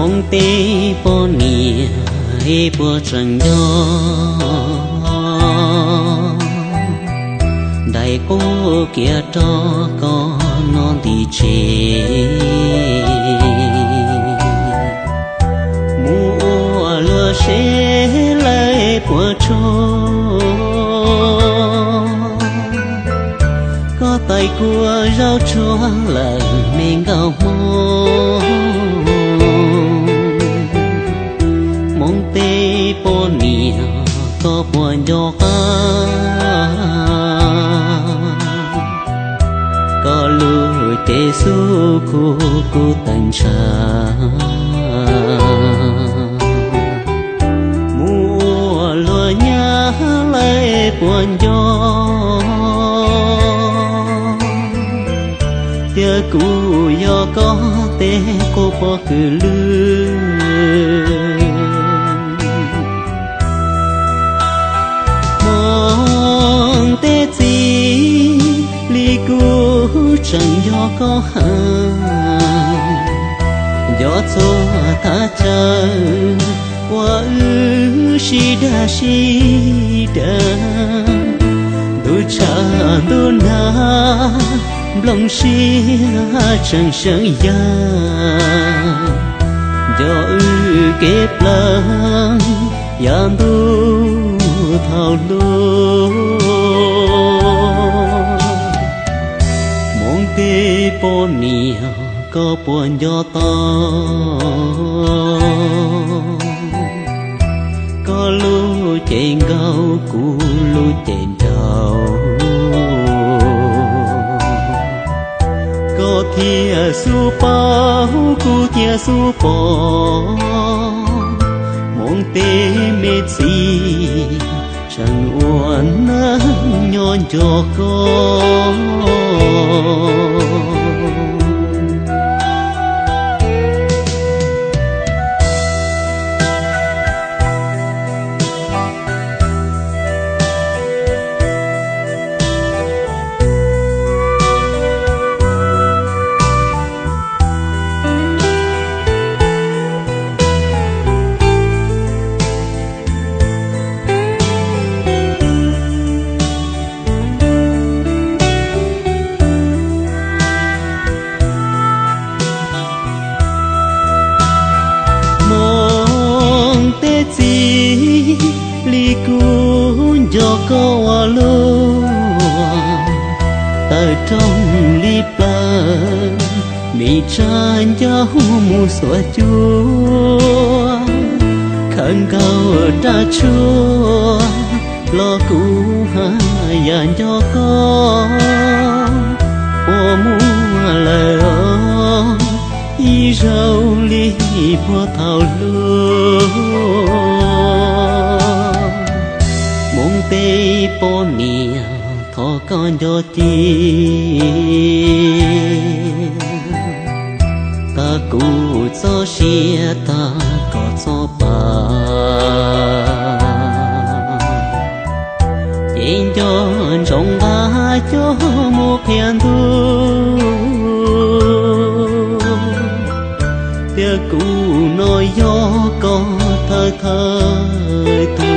Hmoob teb poj niam es puas tseem nco, nraim quaj kiag rau koj no ntim tsev. Mus ua luag seb lawv puas tshua, koj tais kua zaub tsuag lawm me nkauj Hmoob. Hmoob teb poj niam koj puas nco qab, koj lub cev xub khuv kuv tawm ntshav. Mus ua luag nyab lawv puas nco, tias kuv yog koj tej qub pob kws lwj. Hmoob teb txiv li kuv tseem nco koj heev, nco txhua thaj chaw uas wb sib dag sib daws, ntuj tshav ntuj nag, nplooj siab tseem seev yag, nco wb kev plaws yav ntuj thaum hluas. Hmoob teb poj niam koj puas nco tau, koj lub cev nkauj kuv lub cev nraug, koj thiaj xub paub kuv thiaj xub pom, Hmoob teb me txiv tseem ua neej nyob nco koj. Hmoob teb txiv li kuv nco koj ua luaj, tawm rooj li plaws, mi tsa ncauj mus xuas cuab, khawv nkaus raj tshuaj los kuv haj yam nco koj, puas muaj lawm ib zaug li puag thaum hluas. Hmoob teb poj niam thov koj nco cia, tag kuv txoj sia tag koj txoj pa, ces nco ntsoov nqa coj mus qhia ntuj, tias kuv no yog koj thawj thawj tug.